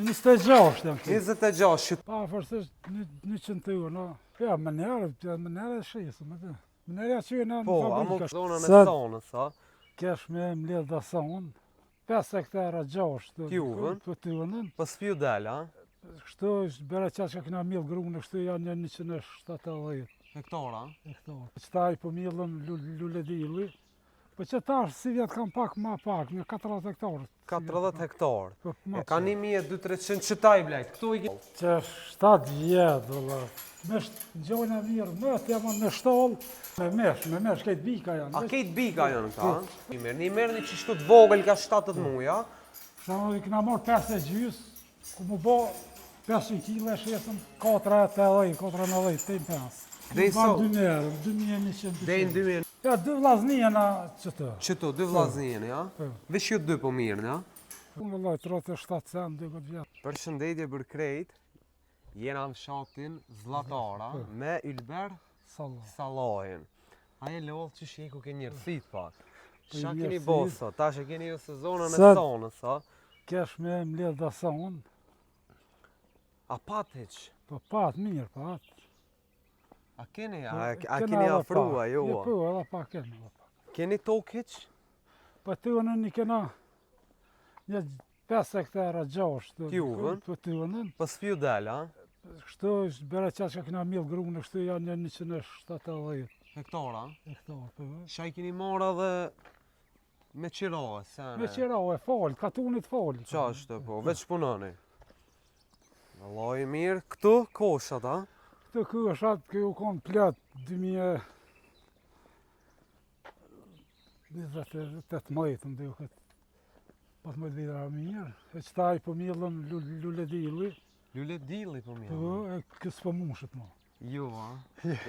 26 jam këtu. 26, që Pa, afërsisht 100 euro, no. Ja, më njerë, ja, më njerë e shesë, më të. Më njerë ja që në po, a mu fabrika. zonën e Sot- sonës, a? Kesh me mbledh dhe son, 5 hektara 6 të T'juvën. Po t'juvën. Po s'pju del, a? Kështu është bërë qatë që kena mjell grunë, kështu janë një 170 Hektara? hektar. Qëta i po mjellëm luledili, po që tash si vjet kam pak ma pak, në 40 hektar. 40 hektar. Po, ma E ka 1200-300 qëta i blejt, këtu i ke... Që 7 vjet, vëlla. Me ngjojna mirë, më të jam me shtoll, me mesh, me mesh, kejt bika janë. A kejt bika janë këta, a? I merrni, i merrni që shtu të vogël ka 7 muja, Sa i kena marrë 5 e gjys, ku mu bo 500 kg e shesëm 4,80, 4,90, 8 5. Deri Ba sot? 2000 euro, 2100. deri në 2000... Ja, dy vllazni jena që të. Qëto, dy vllazni jeni, a? Po. Veç ju dy po mirë, a? Unë vëllai 37 cent dy këtë vjet. Përshëndetje për krejt, jena në fshatin Zllatara Po. me Ylber Salla. Sallahin. A e lodhë që sheku ke njerësit pak. Po i Qa keni njerëzit. bo sot? Tash e keni ju sezonën e Sot- sonës, a? Kesh me mbledh dhe son, A pat hiq? po pat mirë, pat. A keni, a, Po, a kena keni edhe afrua, pak. jo? Jo, a? po, edhe pak kena edhe pak. Keni tokë hiq? Po të unë një kena një 5 hektara 6 të T'juvën. Po t'juvën. Po s'pju del, a? Kështu është bërë qatë që kena mjell grunë, kështu janë një 170 Hektara? hektar. Po. Qa i keni marrë edhe me qira, sene? Me qira e fal, katunit fal. Qa është, po, veç punoni. Vallai mirë, këtu koshat, a? Këtu ky është atë, ky u kon plot 2000 2018 më duket. Po të më vira mirë. E qëta i po mjellëm luledili, Lule dilli po mirë. po e ky s'po mushet më. Jo, a?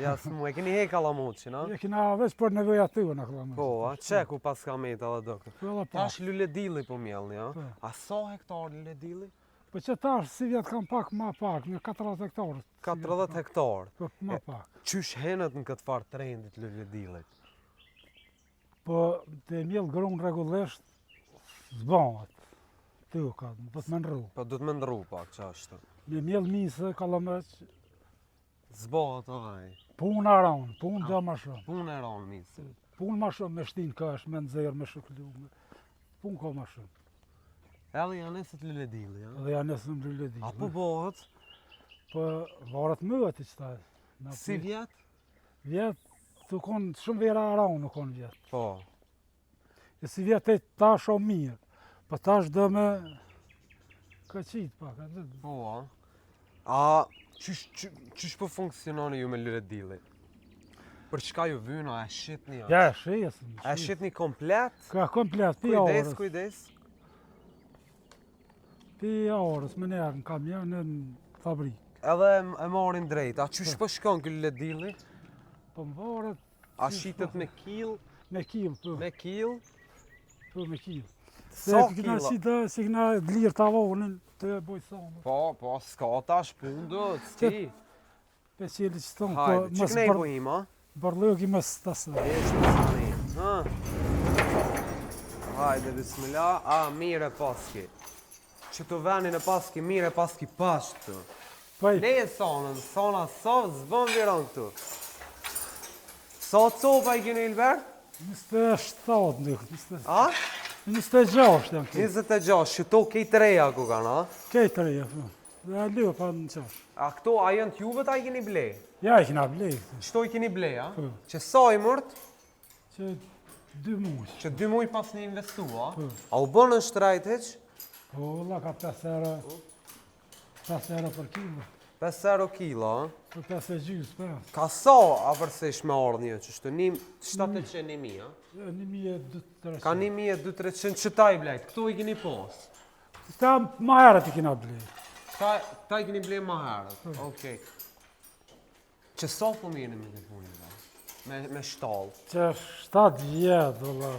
Ja, s'mu, e keni hek allamuqin, a? E kena veç për nevoja tona këlla Po, a? Qe ku pas ka meta edhe do këtë. Po edhe pak. Tash lule dilli po mjellni, a? Po. A sa hektar lule dilli? Po që tash si vjet kam pak ma pak, në 40 hektar. 40 hektar. Po ma pak. Qysh henët në këtë farë trendit lule dillit? Po të mjell grun rregullisht s'bahet. Tuka, do të më ndrru. Po, do të më ndrru pak, qa është? Me mjell misë, kallameq, Zbahet edhe ai. punë aron, punë do ma shumë. Punë e ronë misë. Punë ma shumë me shtin kësh, me nxjerr, me shuklu. me- Punë ka ma shumë. Edhe janë nesët lule dilli, a? Dhe janë nesër në lule A po bëhet? Po varet më aty qëta. Na Si po- vjet? Vjet, të konë shumë vera aron nuk konë vjet. Po. E si vjet e tash o mirë. Po tash do me këqit pak, a di? Po, a? A, qysh, qysh, qysh po funksiononi ju me lule dillit? Për çka ju vynë, a e shitni, a? Ja, e shesëm. A e shitni komplet? Ka komplet, pi Kujdes, orës. kujdes. Pi orës, më njerë në kamion, në fabrikë. Edhe e, e marrin drejt. A qysh po shkon ky lule dilli? Po më varet A shitet me kill? me kill, po, Me kill? po me kill. Se Sa kena killa? si të, si kena dlirë tavonin, të e boj thonë. Po, po, s'ka tash punë do, s'ki. Pe qeli që thonë, po Hajde, që mos knej bër, po ima? bërllëki mos tas. Eshtë në sani. Ha? Hajde, bismillah. A, mirë e paski. Që të venin e paski, mirë e paski pash këtu. Po i Ne e sonën, sona sot, s'bën viron këtu. Sa copa i keni Ilber? 27 nduk, 20 A? 26 janë këtu. 26, që to kejt reja ku kanë, a? Kejt të reja, po. Dhe e lë pa në qash. A këto, a janë t'juvet, a i keni ble? Ja, i kena blej këtu. Qëto i keni ble, a? Po. Që sa i mërët? Që dy muaj. Që dy muj pas një investu, a? Po. A u bënë në shtrajt hiq? Po, valla ka 5 euro. 5 euro për kilo. 5 euro kilo, a? Po 5 e gjysë, po. Ka sa afërsisht me ardhë një, që shtë një, 700 1000, a? Ja, 1200. Ka 1200-300 qëta i blejt, këto i keni pos. Këta ma herët i kena blej. Këta, këta i keni blej ma herët, okej. Që sa po mirë me këtë punë, ba? Me, me shtallë. Që 7 vjet, valla.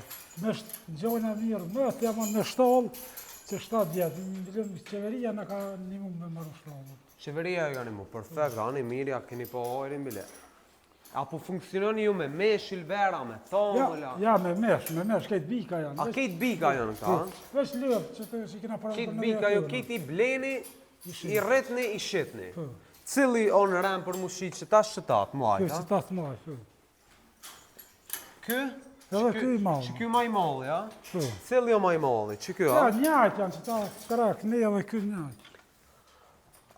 Me ngjojna mirë, më të jam me shtoll, që 7 vjet. Bilem qeveria na ka ndihmu me marrë shtollën. Qeveria e ka një mu, perfekt, ani mirë, ja keni po hajrin bile. A po funksiononi ju me mesh Ylber, a me thomola? Ja, ja, me mesh, me mesh, kejt bika janë. A kejt bika janë këta? Po, veç lopë që të që kena para Kejt bika jo, kejt i bleni, i rritni, i shitni. Po. Cili o në ren për mu shit qeta qeta të mdhajt, a? Qeta të mdhajt, po. Ky? Edhe ky i madh. Që ky ma i madhi, a? Po. Cili o ma i madhi, që ky, a? Ja, njajt janë qeta, krak, ne edhe ky njajt.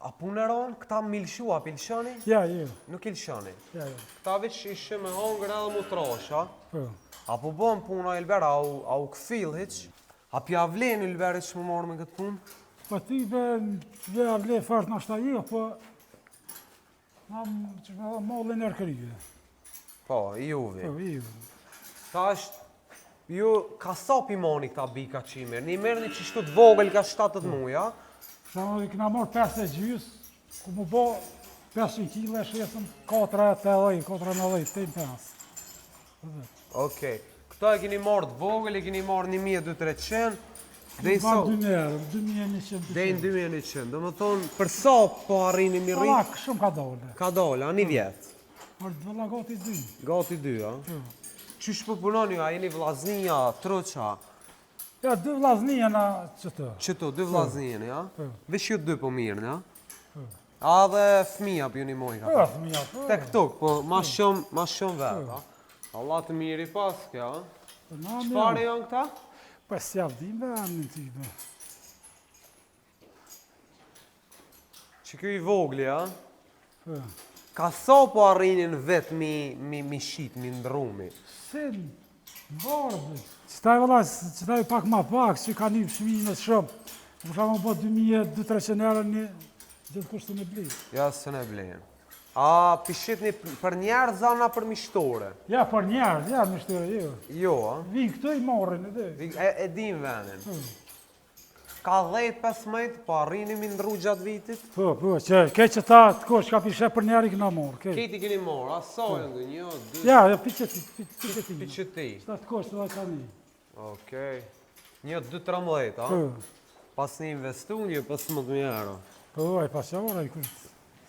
A punë e ronë, këta mi lëshu, a pi lëshoni? Ja, jo. Nuk i lëshoni? Ja, jo. Këta veç i shë me hongër edhe mu trash, a? Po. A po bon puna Ylber, a u, a u kfill hiç? A pja vlen Ylber hiç mu marrë me këtë punë? Po ti be, be a vle fort nashta jo, po... Na, që me dhe mallin e krye. Po, i juvi. Po, i juvi. Tash, ju ka sa pi moni këta bika që i merrni? I merrni qështu të vogël ka 7-8 muja? Sa më i kena marrë 5 e gjys, ku mu bo 500 kile e shesëm 4 e 80, 4 e 90, 8 5. Okej. Këta e keni marrë të vogël, e keni marrë 1200-300, Deri sa? 2.000 euro, 2.100. Deri në 2.100. Do më thonë, për sa po arrini mi rrit? Pak, shumë ka dole. Ka dole, a një vjetë? Por vëlla gati dy. Gati dy, a? Po. Qysh po punoni, a jeni vllaznia, troqa? Ja, dy vllazni jena qëtu. Qëtu, dy vllazni jeni, a? Po. Veç ju dy po mirreni, a? Po. A dhe fëmija po ju nimojnë ka? Po, fëmija, po. Tek tuk, po ma shumë, ma shumë vetë, a? Allah të mirë i pas, kjo, a? Po, Çfarë janë këta? Po, s'ja dim be, emnin ty, be. Që kjo i vogli, a? Po. Ka sa po arrinin vetë mi, mi, mi shit, mi ndrru mi? Se, në Qëta e vëlla, qëta e pak ma pak, që ka një çmimet shumë. Për shembull po 2200-300 euro një, gjithkush s'e blen. Ja, s'e blen. A, pi shitni për njerëz a na për mishtore? Ja, për njerëz, ja, mishtore, jo. Jo, a? Vinë këtu i marrin, edhe. E, e din venin. Hmm. Ka 10-15, po arrini mi ndrru gjatë vitit? Po, po, që, ke që ta, të kosh, ka pishe për njerë i këna morë. Ke. Kejt i keni morë, a sa po. janë një, dy... Ja, ja, pi qeti, pi qeti. Pi qeti. Që ta të kosh, të dhe ka një. Okej. Një, dy, 13, a? Po. Pas një investu një 15.000 euro. Po, ai pas ora, i kur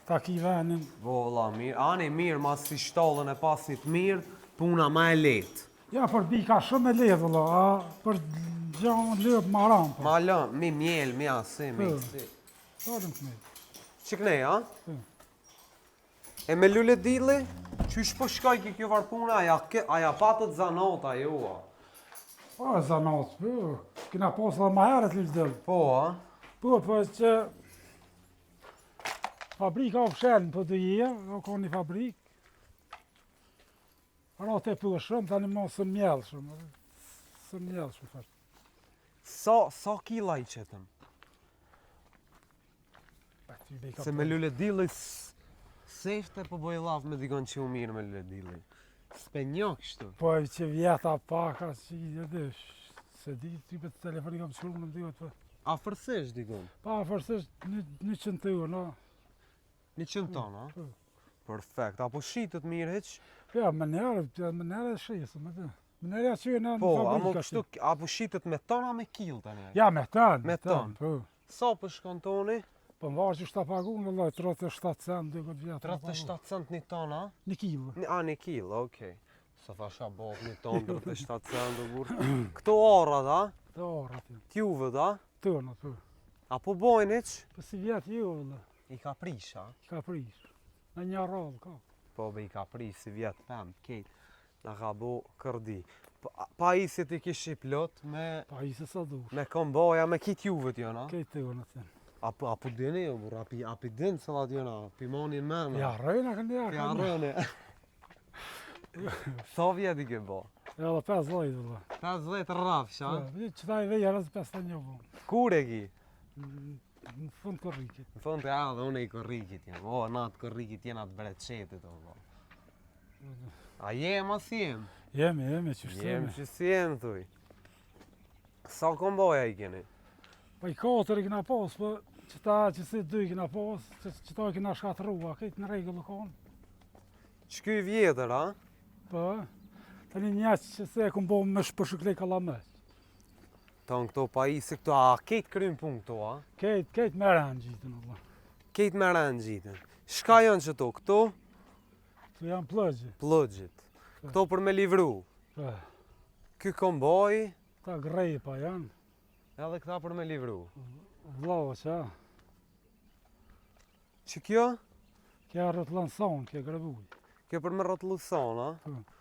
ta ki venin. Po, vlla, mirë. Ani, mirë, mas si shtallën e pas një të mirë, puna ma e lehtë. Ja, për bika shumë e lehtë, vëlla, a për gjanë lopë ma ranë. Po. Ma lëmë, mi mjel, mi asi, mi po. si. Po, të më Që kënej, a? Po. E me lule dilli, qysh po shkoj ke kjo farë puna, a ja, a ja patët zanat, a jo, a? Po, zanat, po, kena pas dhe ma herët lule dilli. Po, a? Po, po, që fabrika o fshelë në po të jeë, o ka një fabrikë, Ra të po shumë, tani mo s'un mjell shumë, s'un mjell shumë fort. Sa, sa kila i qetëm? Se me lule dilli, sefte po boj llaf me dikon që u mirë me lule dilli. S'pe njoh kështu. Po e që vjeta paka, që i edhe, se di, ty për të telefoni kam shkru në më po. Afërsisht dikon? Pa, afërsisht një, 100 euro, no. 100 ton, a? Po. Perfekt. A po shitet mirë hiç? Ja, më njerë, më njerë e shesë, më të. Më njerë ja që në po, a mo kështu, a po shitet me ton a me kill tani? Ja, me ton. Me ton. Po. Sa po shkon toni? Po më varet qysh ta pagun, vëlla, 37 cent, dy këtë vjetë. 37 cent një ton, a? Një kilo. Një, a, një kilo, okej. Sa thasha bo, një ton, 37 cent, o burrë. Këto arrat, a? Këto arrat, ja. T'juvet, a? Tënat, po. A po bojnë hiç? Po si vjetë jo, vëlla. I ka prish, a? I ka prish. Në një rrallë, ka. Po, be i ka prish, si vjet pemë, kejt. Na ka bo kërdi. Pajisjet i kishi plot me... Pajisje sa dush. Me kombaja, me kejt juvet jona. Kejt jona, të. A, a po dini jo, burr, a pi, a pi din cilat jona, pi moni në mena. Ja rëjna, kënë ja. Ja rëjna. Sa vjet i ke bo? Edhe 50, vëlla. 50 rrafsh, a? Po, që ta i vejë, rrëzë 51, po. Kur e ki? Në fund korrikit. Në fund të edhe unë i korrikit jam. O, na të korrikit jena të bereqetit, o, po. A jem, a si jem? Jemi, jemi, që shtë jemi. Jem, që si jem, thuj. Sa kombaja i keni? Po i katër i kena pas, po qëta që si dy i kena pas, që qëta i kena shkatrua, këtë në rregull u konë. Që ky i vjetër, a? Po, tani një që se e kom bo me shpëshuklej kallameq. Tonë këto pajisje këto, a kejt kryn punë këto, a? Kejt, kejt me ren gjitën, Allah. Kejt me ren gjitën. Shka janë qëto, këto? Këto janë plëgji. Plëgjit. Këto për me livru. Po. Ky kombaj. Këta grepa janë. Edhe këta për me livru. Vllaqa. Që kjo? Kjo rrotullon saun, kjo grebuj. Kjo për me rrotullu saun, a? Po.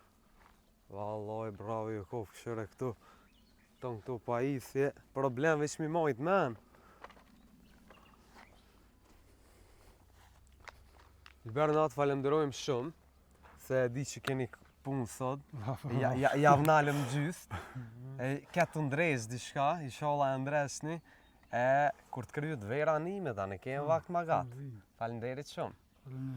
Vallaj, bravo ju koftë këshyre këtu. Ton këtu pajisje, problem veç mi majt men. Lber na të falenderojmë shumë, se e di që keni punë sot. Ja, ja, ja vnalëm gjysë. E këtë të ndresh diçka, inshallah e ndreshni. E kur të kryet vera nime tani, kemi vakt ma gatë. Faleminderit shumë.